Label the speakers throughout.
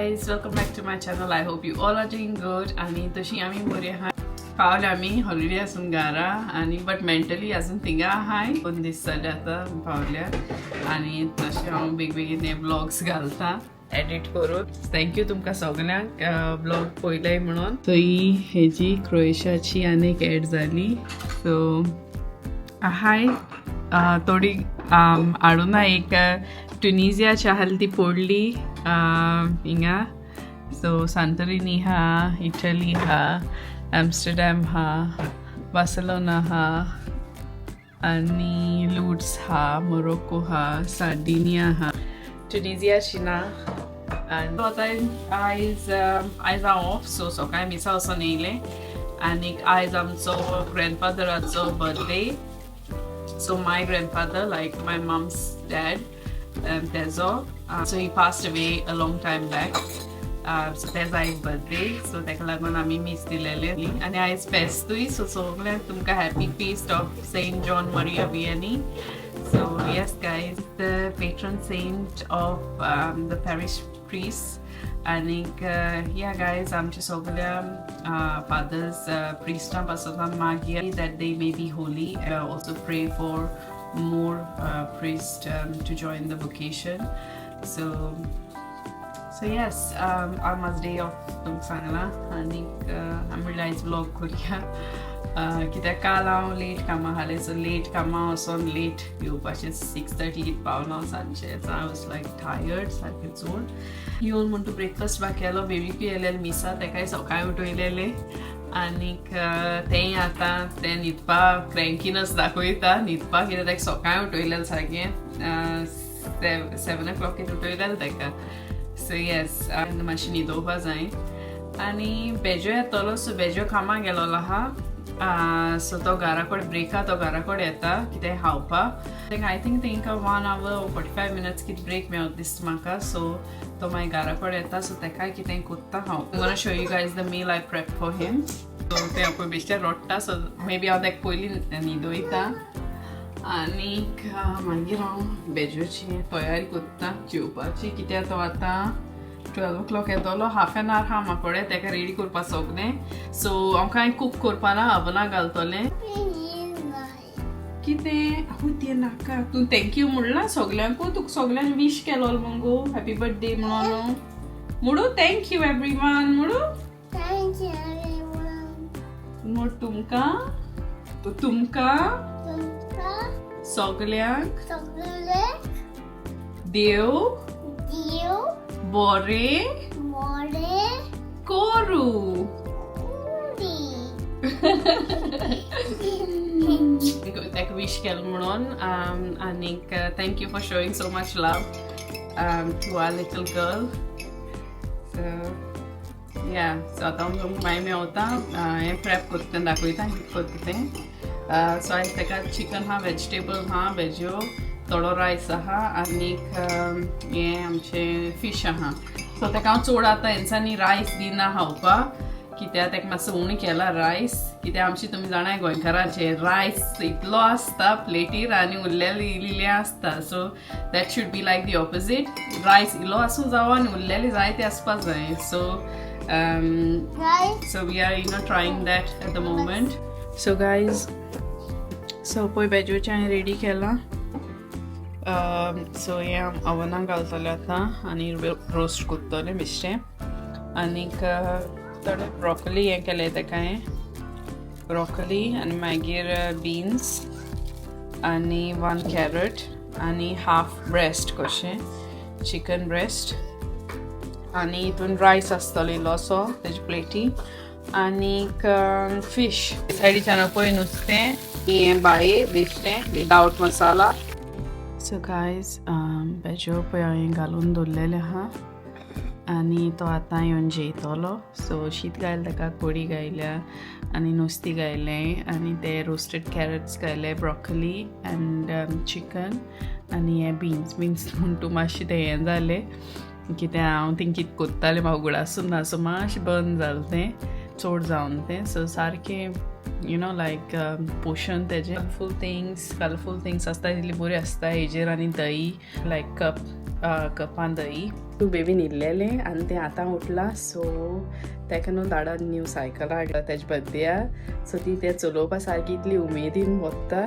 Speaker 1: Guys, welcome back to my channel. I hope you all are doing good. आनी तशी आमी बरी आहा. पावले आमी हॉलिडे आसून घरा आनी बट मेंटली अजून थिंगा आहाय. 2 दीस जाले आतां पावल्या आनी तशें हांव बेग बेगीन हे ब्लॉग्स घालता एडिट करून. Thank you तुमकां सगल्यांक ब्लॉग पळयले म्हणून. सो ही हेजी क्रोएशियाची आनी एक एड जाली. सो हाय, थोडी हाडूना. एक ट्युनिजियाची आसली, ती पडली हिंगा. सो सांतोरिनी हा, इटली हा, एम्स्टरडॅम हा, बार्सेलोना हा आनी लुड्स हा, मोरोको हा, सार्डिनिया हा, ट्युनिजियाची ना. आनी आतां आयज आयज हांव ऑफ, सो सकाळी मिसा वचोन येयलें. आनीक आयज आमचो ग्रँडफादराचो birthday. So my grandfather, like my mom's dad, तेजो, so he passed away a long time back. So तेजो आयज बर्थडे, सो ताका लागून आमी मीस दिलेले आनी आयज फेस्तूय. सो सगल्यांक तुमकां happy feast of Saint John Maria Vianney. So yes guys, the patron saint of the parish priests. आनीक या गायज, आमच्या सगळ्या फादर्स प्रिस्टां पासून मागया that they may be holy. Also pray for more priest to join the vocation. So yes, हांव म्हाजो day of तुमकां सांगलां आनीक हांव म्हणल्यार आयज व्लॉग करुया, कित्याक काल हांव लेट कामां हालें. सो लेट कामां वचोन लेट येवपाचें. 6:30 कितें पावलां हांव सांजचें. So I was like tired सारकें चड. येवन म्हण तूं ब्रेकफास्ट बा केलो. बेबीकूय येयलेलें मिसा, तेकाय सकाळीं उठयलेलें आनीक तेंय आतां तें न्हिदपा क्रँकीनस दाखयता न्हिदपाक, कित्याक ताका सकाळीं उठयलेलें सारकें. 7 ओ क्लॉक उठयलेलें ताका. सो येस, मातशें न्हिदोवपा जाय. आनी बेजो येतलो. सो बेजो कामाक गेलोलो आहा, सो तो घरा कडेन ब्रेका तो घरा कडेन येता कितें खावपाक. I think तांकां 1 hour 45 minutes कितें ब्रेक मेळत दिसता म्हाका. सो तो मागीर घरा कडेन येता, सो ताकाय कितें कोत्ता हांव. Gonna show you guys the meal I prep for him. So तें पळय बेश्टें रोडटा. सो मे बी हांव ताका पयलीं न्हिदयता आनीक मागीर हांव बेजोची तयारी कोत्ता जेवपाची, कित्याक तो आतां 12 ओ क्लॉक येतलो. हाफ एन आवर आहा म्हाका ताका रेडी करपा सगळें. सो हांव कांय कूक करपाना, अवना घालतलें कितें. आवय, तें नाका. तूं thank you म्हणलां सगल्यांकू? तुका सगल्यांक विश केलो मगो हॅपी बर्थडे म्हणून? म्हणू thank you everyone म्हणू.
Speaker 2: Thank you, everyone.
Speaker 1: म्हण तुमकां, तुमकां
Speaker 2: तुमकां
Speaker 1: सगल्यांक
Speaker 2: सगळे
Speaker 1: देव
Speaker 2: देव
Speaker 1: बरें
Speaker 2: बरें
Speaker 1: करूं.
Speaker 2: करी.
Speaker 1: ताका विश केलें म्हणून आनीक thank you for showing so much love to our little girl. So yeah, so आतां हांव तुमकां मागीर मेवता. हें प्रेप करता तें दाखयता कितें करता तें. सो आयज ताका चिकन आहा, वेजिटेबल आहा, भेज्यो, थोडो रायस आहा आनीक हें आमचें फिश आहा. सो ताका हांव चड आतां हेंच्यांनी रायस दिना खावपाक, कित्याक ताका मातसो उणें केला रायस, कित्याक आमची तुमी जाणाय गोंयकारांचे रायस इतलो आसता प्लेटीर आनी उरलेले इल्लें आसता. So that should be like the opposite. Rice इल्लो आसूं जावो आनी उरलेले जाय ते आसपा जाय. So
Speaker 2: Rice.
Speaker 1: So we are trying that at the moment. So guys, so पळय, बेजोचें हांवें रेडी केलां. सो हें अवनाक घालतलें आतां आनी रोस्ट करतलें बेश्टें. आनीक थोडे ब्रोकली हें केलें ताका हांवें, ब्रोकली आनी मागीर बीन्स आनी वन कॅरट आनी हाफ ब्रेस्ट कशें, चिकन ब्रेस्ट. आनी हितून रायस आसतलो इल्लोसो तेजे प्लेटी आनीक फिश. सायडीच्यान पळय नुस्तें हें बाये बेश्टें विदावट मसाला. सो गायज, बेजो पळय हांवें घालून दवरलेलें आहा आनी तो आतां येवन जेयतलो. सो शीत घायलें ताका, कोडी घायल्या आनी नुस्तें घायलें आनी ते रोस्टेड कॅरट्स घायले, ब्रोकली अँड चिकन आनी हे बीन्स. बीन्स म्हण तूं मातशें तें हें जालें, कित्याक हांव थिंग कितें कोत्तालें म्हाका उगडासून ना. सो मातशें बंद जालें तें, चड जावन तें. सो सारकें you know like पोशन तेजें कलरफूल थिंग्स, कलरफूल थिंग्स आसता तितली बरी आसता हेजेर. आनी दही, लायक कप कपान दही. तूं बेबी न्हिदलेलें आनी तें आतां उठलां. सो तेका न्हू दाडान न्यू सायकल हाडला तेजे बर्थडेया. सो ती तें चलोवपा सारकी इतली उमेदीन वता,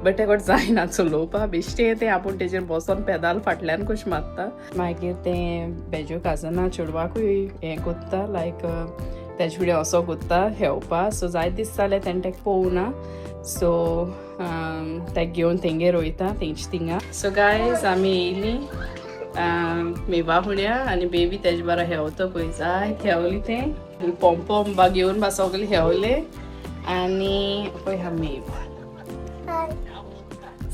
Speaker 1: बट तेका जायना चलोवपा. बेश्टें तें आपूण तेजेर बसोन पेदाल फाटल्यान कशें मारता. मागीर तें बेजो काजना चेडवाकूय हें कोत्ता, लायक तेजे फुडें असो कोत्ता हेवपा. सो जायते दीस जाले तेणें तेका पळोवना. सो तेका घेवन तेंगेर वयता तेंचे थिंगा. सो गायज आमी येयलीं मेवा फुड्या आनी बेबी तेजे बारा हेवता पळय, जाय हेवली तें पोंपोम बा घेवन बा सगळे हेवले. आनी पळय हा मेव.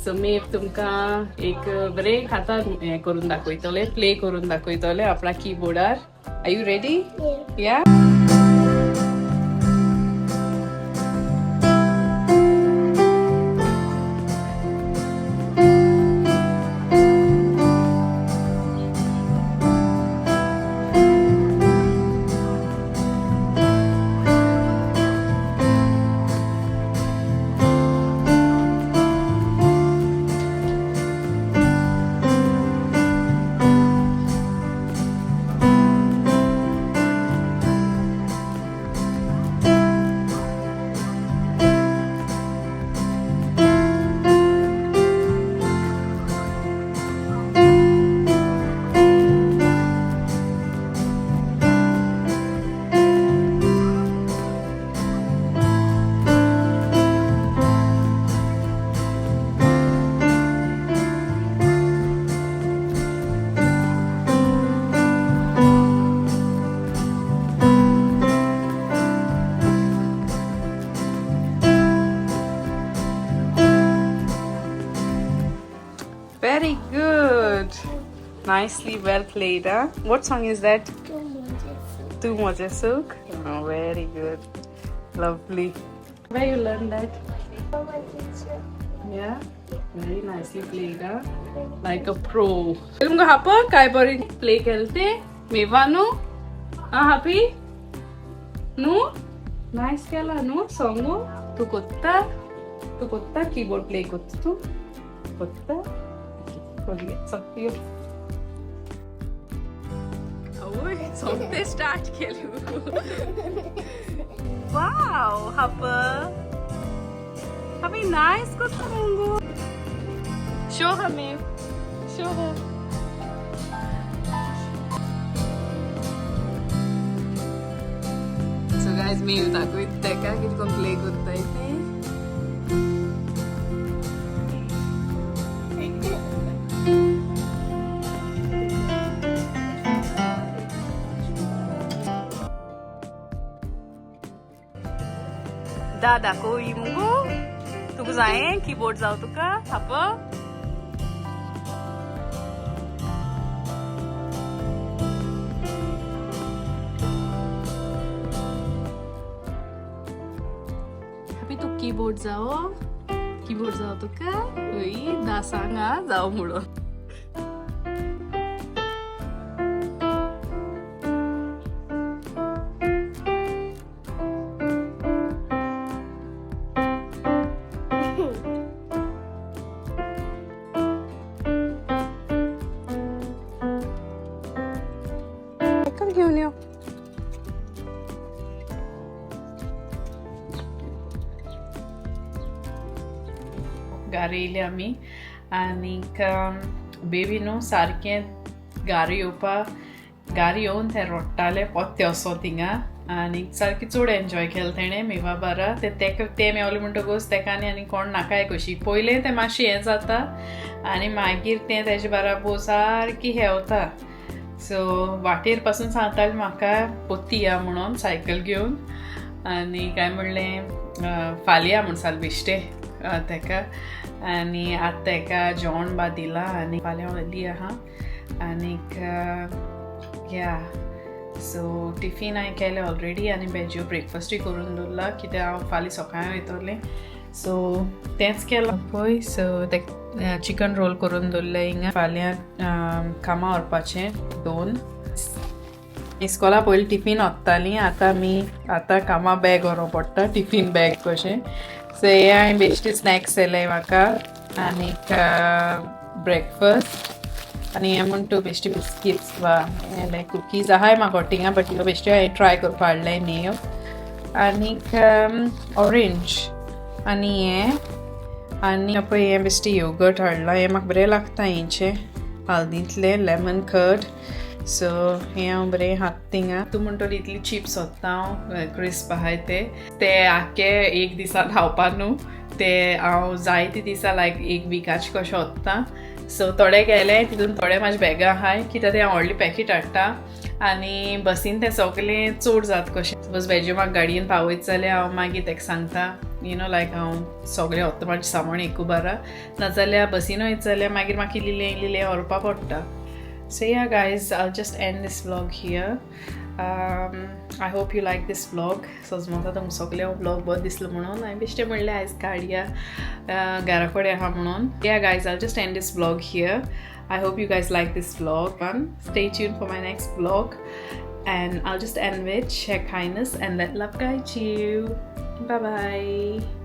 Speaker 1: सो मेव तुमकां एक बरें खाता हें करून दाखयतले, प्ले करून दाखयतले आपल्या किबोर्डार. Are you ready? Yeah. Very good. Nicely well played, huh? What song is that? Tu Moje Sukh. Oh, very good. Lovely. Where you learned that? Yeah? Very nicely played, huh? Like a pro. तुमको हापा काय बरी play केलते मेवा न्हू? आं happy न्हू, nice केला न्हू सोंगू. तूं कोत्ता, तूं कोत्ता किबोर्ड प्ले कोत्ता, तूं कोत्ता. आवय सोमते स्टार्ट केली. वाव हाप, हापी नायस कोत्ता मुगो. Show her Maeve. Show her. So guys, Maeve दाखयता तेका कितें करून प्ले कोत्ताय तें. दा दाखोवई मुगो, तुका जायें किबोर्ड जावं तुका हाप. हापी तुका किबोर्ड जावो, किबोर्ड जावो तुका? हय दा सांग आं जावो म्हणून. सायकल घेऊन यो. घरा येयले आमी आनीक बेबी न्हू सारकें घरा येवपा, घरा येवन तें रोडटालें पोत्तें वचो थिंगा. आनीक सारकें चड एन्जॉय केलें तेणें मेवा बारा. तें तेका तें मेवलें म्हणटकूच तेका आनी आनी कोण नाकाय कशी. पयलें तें मातशें हें जाता आनी मागीर तें तेजे बाराबोर सारकी हेवता. सो वाटेर पासून सांगतालें म्हाका पोत्ती या म्हणून सायकल घेवन. आनी काय म्हणलें फाल्यां या म्हूण सांगलें बेश्टें तेका. आनी आतां तेका जेवण बा दिलां आनी फाल्यां व्हरली आहा. आनीक या सो टिफीन हांवें केलें ऑलरेडी आनी बेज्यो ब्रेकफास्टूय करून दवरला कित्याक हांव फाल्यां सकाळीं वयतलें. सो तेंच केलां पळय. सो ते चिकन रोल करून दवरलें हिंगा. फाल्यां कामां व्हरपाचें दोन. इस्कोला पयलीं टिफीन व्हरतालीं, आतां आमी आतां कामां बॅग व्हरूंक पडटा, टिफीन बॅग कशें. सो हे हांवें बेश्टे स्नॅक्स येयले म्हाका आनीक ब्रेकफास्ट. आनी हें म्हण तूं बेश्टी बिस्किट्स वा लायक कुकीज आहाय म्हाका थिंगा, बट ह्यो बेश्ट्यो हांवें ट्राय करपा हाडले न्ही ह्यो. आनीक ऑरेंज आनी हें आनी पळय हें बेश्टी योगर्ट हाडलां. हें म्हाका बरें लागता हेंचें हल्दींतलें लेमन कर्ड. सो हें हांव बरें हात थिंगा. तूं म्हणटली इतली चिप्स सोदता हांव, क्रिस्प आहाय ते. ते आख्खे एक दिसान खावपा न्हू ते, हांव जायते दिसा लायक एक विकाचे कशें वता. सो थोडे गेले तितून, थोडे म्हाजे बॅगां आहाय, कित्याक ते हांव व्हडलें पॅकेट हाडटा आनी बसीन तें सगलें चड जाता कशें. सपोज बेजो म्हाका गाडयेन पावयत जाल्यार हांव मागीर ताका सांगता, you know लायक हांव सगळें व्हरता म्हाजें सामान एकू बारा, नाजाल्यार बसीन वयत जाल्यार मागीर म्हाका इल्लें इल्लें व्हरपा पडटा. So yeah guys, I'll just end this vlog here. I hope you like this vlog. So म्हाका तुमकां सगळें हो vlog बरो दिसलो म्हणून हांवें बेश्टें म्हणलें आयज काडया, घरा कडेन आहा म्हणून. Yeah guys, I'll just end this vlog here. I hope you guys like this vlog. Stay tuned for my next vlog, and I'll just end with share kindness and let love guide you. Bye bye.